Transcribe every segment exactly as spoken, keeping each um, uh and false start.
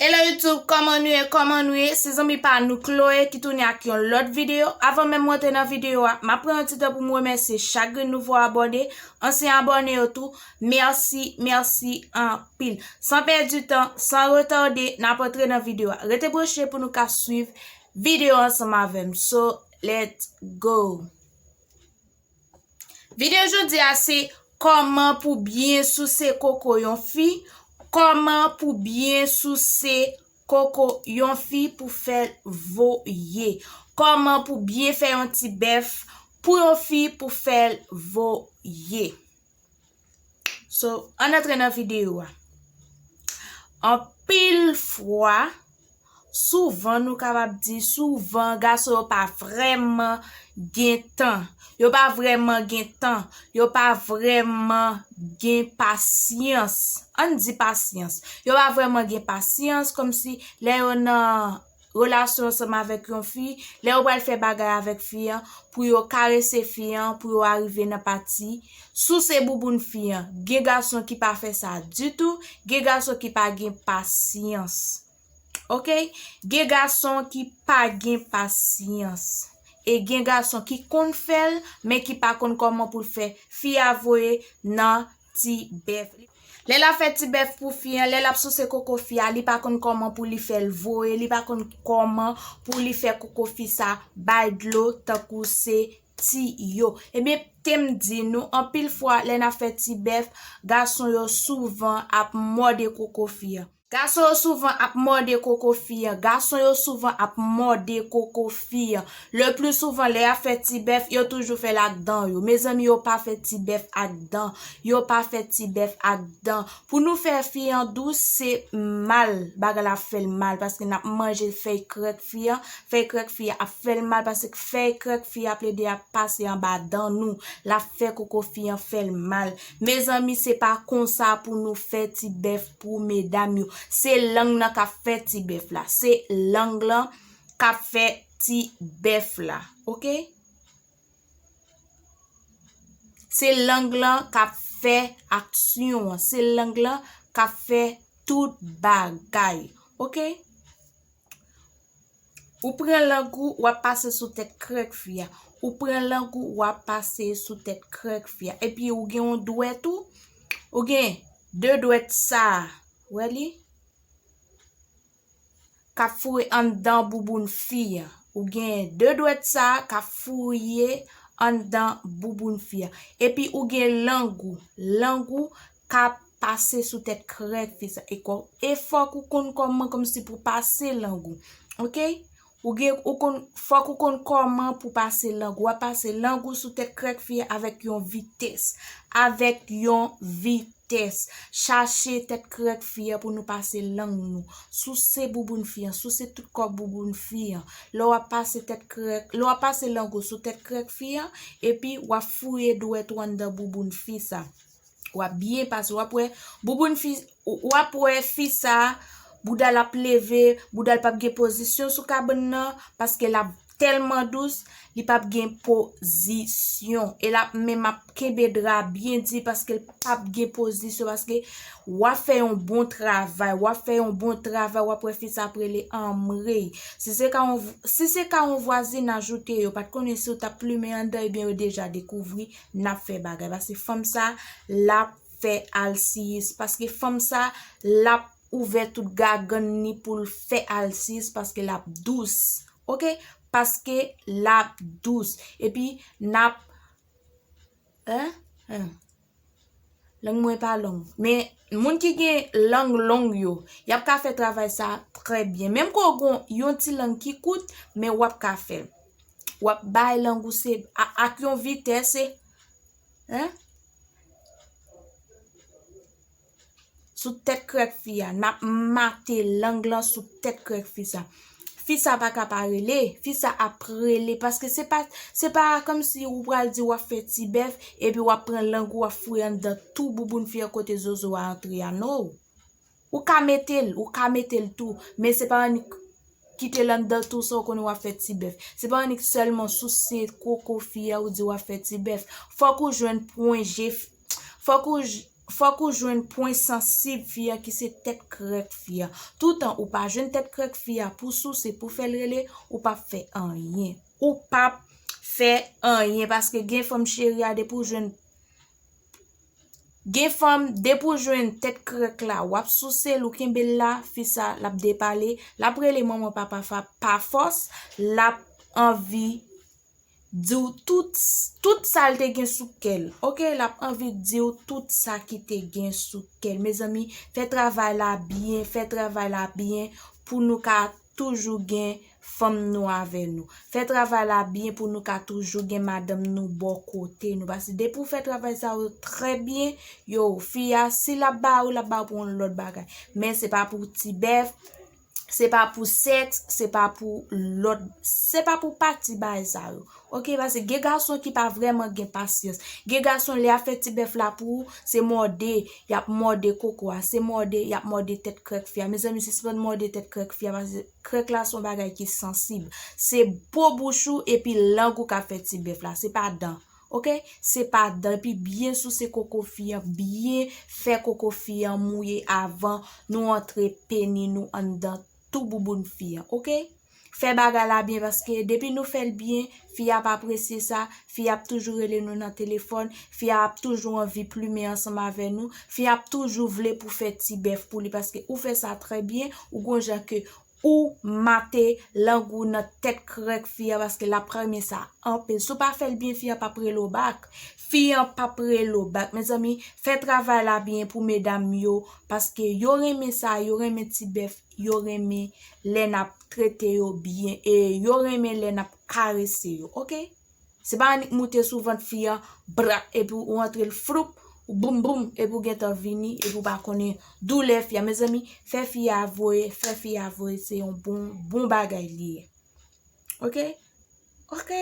Hello YouTube, kòman nou ye? Kòman nou ye? Se zanmi pa nou Chloé ki tounen ak yon lòt videyo. Avan menm mwen antre nan videyo a, m ap pran yon ti tan pou m remèsye chak grenn nouvo abòne, ansyen abòne yo tou. Mèsi, mèsi anpil. San pèdi tan, san retade, n ap antre nan videyo a. Rete branche pou nou ka swiv videyo ansanm avè m. So, let's go! Videyo jodi a se kòman pou byen souse koko yon fi, kòman pou byen souse koko yon fi pou fè l voye, kòman pou byen fè yon ti bèf pou yon fi pou fè l voye. So, ann antre nan videyo a. Anpil fwa, souvan, nou kapab di souvan, gason yo pa vrèman gen tan. Yo pa vrèman gen tan. Yo pa vrèman gen pasyans. Ann di pasyans. Yo pa vrèman gen pasyans, kòmsi lè yo nan relasyon ansanm avèk yon fi, lè yo pral fè bagay avèk fi an, pou yo karese fi an, pou yo arive nan pati souse bouboun fi an. Gen gason ki pa fè sa ditou, gen gason ki pa gen pasyans. Oke? Gen gason ki pa gen pasyans. E gen gason ki konn fè l, men ki pa konn kòman pou l fè fi a voye nan ti bèf. Lè l ap fè ti bèf pou fi an, lè l ap souse koko fi a, li pa konn kòman pou li fè l voye, li pa konn kòman pou li fè koko fi sa bay dlo tankou se tiyo. Ebyen, te m di nou, anpil fwa, lè n ap fè ti bèf, gason yo souvan ap mòde koko fi an. Gason yo souvan ap mòde koko fi an. Gason yo souvan ap mòde koko fi an. Le plus souvent, lè y ap fè ti bèf, yo toujou fè l ak dan yo. Mezanmi, yo pa fè ti bèf ak dan. Yo pa fè ti bèf ak dan. Pou nou fè fi an dous, se mal bagay la ap fè l mal, paske n ap manje fèy krèk fi an. Fèy krèk fi a ap fè l mal, paske fèy krèk fi a ap plede ap pase anba dan nou. L ap fè koko fi an fè l mal. Mezanmi, se pa konsa pou nou fè ti bèf pou medam yo. Se lang nan k ap fè ti bèf la. Se lang lan k ap fè ti bèf la. Oke? Se lang lan k ap fè aksyon an. Se lang lan k ap fè tout bagay. Oke? Ou pran lang ou, w ap pase sou tèt krèk fi a. Ou pran lang ou, w ap pase sou tèt krèk fi a. Epi ou gen yon dwèt ou, ou gen de dwèt sa a. Wè li? K ap foure anndan bouboun fi a. Ou gen de dwèt sa a k ap fouye anndan bouboun fi a. Epi ou gen lang ou. Lang ou k ap pase sou tèt krèk fi sa. E kò-, e fòk ou konn kòman kòmsi pou pase lang ou. Oke? Ou gen, ou konn, fòk ou konn kòman pou pase lang ou. W ap pase lang ou sou tèt krèk fi a avèk yon vitès. Avèk yon vitès. Chache tèt krèk fi a pou nou pase lang nou. Souse bouboun fi an, souse tout kò bouboun fi an. Lè w ap pase tèt krèk, lè w ap pase lang ou sou tèt krèk fi an, epi w ap fouye dwèt ou anndan bouboun fi sa. W ap byen pase, w ap wè bouboun fi, w ap wè fi sa, bouda l ap leve, bouda l p ap gen pozisyon sou kabann nan, paske l ap tèlman dous, li p ap gen pozisyon. E l ap menm ap kenbe dra byen di paske l p ap gen pozisyon, paske w ap fè yon bon travay, w ap fè yon bon travay, w ap wè fi sa ap rele anmwey. Si se ka yon, si se ka yon vwazin, ajoute yo, pa t konnen si w t ap plimen anndan, ebyen yo deja dekouvri, n ap fè bagay. Paske fanm sa, l ap fè alsiyis. Paske fanm sa, l ap ouvè tout gagann ni pou l fè alsiyis, paske l ap dous. Oke? Paske l ap dous. Epi, n ap, en? En. Lang mwen pa long. Men, moun ki gen lang long yo, y ap ka fè travay sa trè byen. Menm ke w gen yon ti lang ki kout, men w ap ka fè l. W ap bay lang ou se, a-, ak yon vitès, se, en? Sou tèt krèk fi a, n ap mate lang lan sou tèt krèk fi sa. Fi sa pa ka pa rele, fi sa ap rele, paske se pa, se pa kòmsi ou pral di w ap fè ti bèf, epi w ap pran lang ou, w ap foure anndan tou bouboun fi a kote zozo a antre a, no. Ou ka mete l, ou ka mete l tou, men se pa annik kite l anndan tou san w konnen w ap fè ti bèf. Se pa annik sèlman souse koko fi a ou di w ap fè ti bèf. Fòk ou jwenn pwen je f-, fòk ou j-, Fòk ou jwenn pwen sansib fi a ki se tèt krèk fi a. Toutan ou pa jwenn tèt krèk fi a pou souse, pou fè l rele, ou p ap fè anyen. Ou p ap fè anyen paske gen fanm cheri a depi w jwenn Gen fanm, depi w jwenn tèt krèk la, w ap souse l, ou kenbe l la, fi sa, l ap depale, l ap rele manman papa fa, pa fòs, l ap anvi di w tout, tout sa l te gen sou kè l. Oke, l ap anvi di w tout sa ki te gen sou kè l. Mezanmi, fè travay la byen, fè travay la byen pou nou ka toujou gen fanm nou avè nou. Fè travay la byen pou nou ka toujou gen madanm nou bò kote nou. Paske depi w fè travay sa yo trè byen, yo, fi a, si l ap ba ou, l ap ba ou pou yon lòt bagay. Men se pa pou ti bèf, se pa pou sèks, se pa pou lòt, se pa pou pati bagay sa yo. Oke, paske gen gason ki pa vrèman gen pasyans. Gen gason, lè y ap fè ti bèf la pou ou, se mòde, y ap mòde koko a, se mòde, y ap mòde tèt krèk fi a. Mezanmi, sispann mòde tèt krèk fi a, paske krèk la se yon bagay ki sansib. Se po bouch ou epi lang ou k ap fè ti bèf la, se pa dan. Oke? Se pa dan. Epi byen souse koko fi an, byen fè koko fi an mouye avan nou antre peni nou anndan tou bouboun fi an. Oke? Fè bagay la byen, paske depi nou fè l byen, fi a ap apresye sa, fi a ap toujou rele nou nan telefòn, fi a ap toujou anvi plimen ansanm avè nou, fi a ap toujou vle pou fè ti bèf pou li, paske ou fè sa trè byen, ou gon jan ke ou mate lang ou nan tèt krèk fi a, paske l ap renmen sa anpil. Si w pa fè l byen, fi a p ap rele w bak. Fi an p ap rele w bak. Mezanmi, fè travay la byen pou medam yo, paske yo renmen sa, yo renmen ti bèf, yo renmen lè n ap trete yo byen, e yo renmen lè n ap karese yo, oke? Se pa annik moute sou vant fi an, bra, epi ou antre l floup, ou boum boum, epi ou gentan vini, epi ou pa konnen doulè fi a. Mezanmi, fè fi a voye, fè fi a voye, se yon bon, bon bagay li ye. Oke? Oke.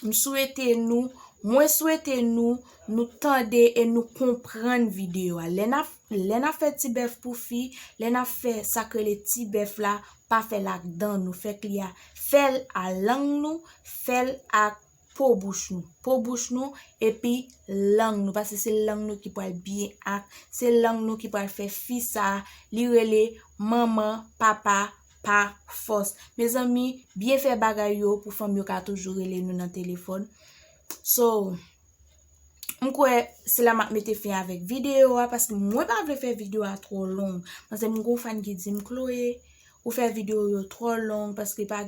M swete nou, mwen swete nou, nou tande e nou konprann videyo a. Lè n ap, lè n ap fè ti bèf pou fi, lè n ap fè sa k rele ti bèf la, pa fè l ak dan nou, fè k li a, fè l a lang nou, fè l ak po bouch nou. Po bouch nou, epi lang nou, paske se lang nou ki pral byen ak, se lang nou ki pral fè fi sa, li rele manman, papa, pa fòs. Mezanmi, byen fè bagay yo pou fanm yo ka toujou rele nou nan telefòn. So, m kwè se la m ap mete fen avèk videyo a, paske mwen pa vle fè videyo a twò long. Paske m gon fan ki di m, Chloé, ou fè videyo yo twò long, paske pa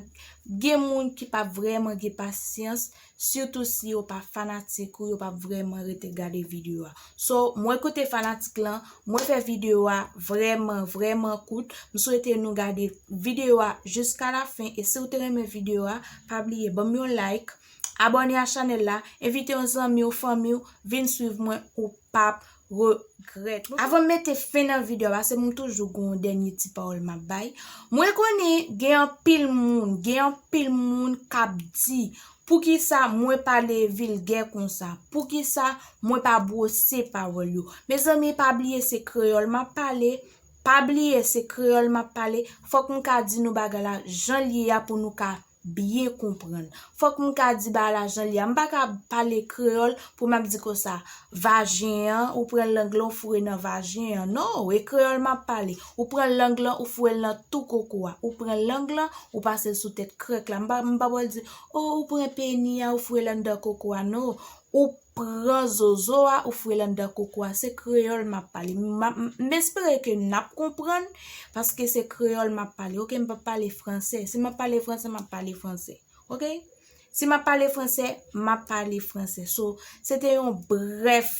gen moun ki pa vrèman gen pasyans, sitou si yo pa fanatik ou, yo pa vrèman rete gade videyo a. So, mwen koute fanatik lan, mwen fè videyo a vrèman, vrèman kout. M swete nou gade videyo a jiska la fen. E si w te renmen videyo a, pa bliye ban m yon like, abòne a chanèl la, envite yon zanmi w, fanmi w, vin swiv mwen, ou p ap regrèt. Avan m mete fen nan videyo a, paske m toujou gon dènye ti pawòl m ap bay. Mwen konnen gen anpil moun, gen anpil moun k ap di, poukisa mwen pale vilgè konsa? Poukisa mwen pa bwose pawòl yo? Mezanmi, pa bliye se kreyòl m ap pale. Pa bliye se kreyòl m ap pale. Fòk m ka di nou bagay la jan l ye a pou nou ka byen konprann. Fòk m ka di bagay la jan l ye a. M pa ka pale kreyòl pou m ap di konsa, vajen an, ou pran lang lan, ou foure nan vajen an. Non, e kreyòl m ap pale. Ou pran lang lan, ou foure l nan tou koko a. Ou pran lang lan, ou pase l sou tèt krèk la. M pa, m pa pral di, o, ou pran peni a, ou foure l anndan koko a. Non, ou pran zozo a, ou foure l anndan koko a. Se kreyòl m ap pale. M ap, m, m espere ke n ap konprann, paske se kreyòl m ap pale. Oke, m p ap pale fransè. Si m ap pale fransè, m ap pale fransè. Oke? Si m ap pale fransè, m ap pale fransè. So, se te yon brèf,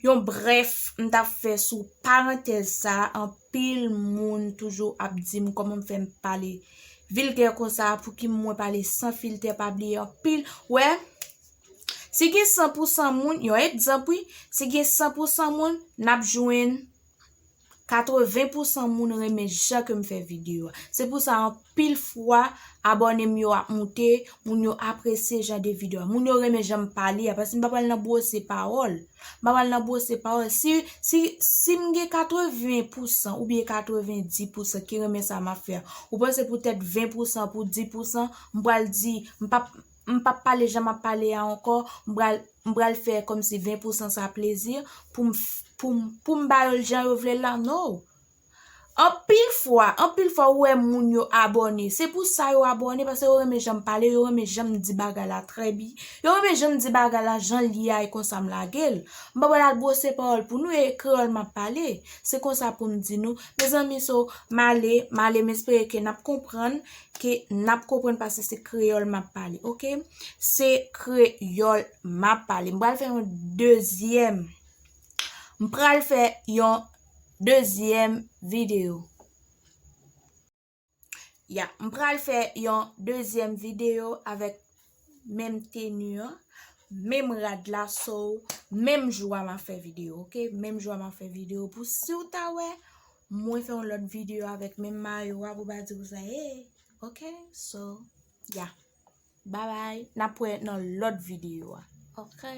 yon brèf m t ap fè sou parantèz sa a. Anpil moun toujou ap di m kòman m fè m pale vilgè konsa, pouki mwen pale san filtè, pa bliye anpil. Wè, si gen san pou san moun, yon egzanp wi, si gen san pou san moun, n ap jwenn katreven pou san moun renmen jan ke m fè videyo a. Se pou sa anpil fwa abòne m yo ap moute, moun yo apresye jan de videyo a. Moun yo renmen jan m pale a, paske m pa pral nan bwose pawòl. M pa pral nan bwose pawòl. Si, si, si m gen katreven pou san oubyen katrevendis pou san ki renmen sa m ap fè a, ou panse poutèt ven pou san pou dis pou san, m pral di, m p ap, m p ap pale jan m ap pale a ankò, m pral, m pral fè kòmsi ven pousan sa plezi pou m, pou m, pou m ba yo l jan yo vle l la. No. Anpil fwa, anpil fwa ou wè moun yo abòne. Se pou sa yo abòne, paske yo renmen jan m pale, yo renmen jan m di bagay la trè byen. Yo renmen jan m di bagay la jan l ye a, e konsa m lage l. M pa pral al bwose pawòl pou nou, e kreyòl m ap pale. Se konsa pou m di nou. Mezanmi, so, m ale, m ale, m espere ke n ap konprann, ke n ap konprann paske se kreyòl m ap pale, oke? Se kreyòl m ap pale. M pral fè yon dezyèm. M pral fè yon dezyèm videyo. Ya, m pral fè yon dezyèm videyo avèk menm teni an, menm rad la, so, menm jou a m ap fè videyo, oke? Menm jou a m ap fè videyo pou si w ta wè, mwen fè yon lòt videyo avèk menm mayo a pou pa di w sa, hey, oke? So, ya. Babay, n ap wè nan lòt videyo a. Oke?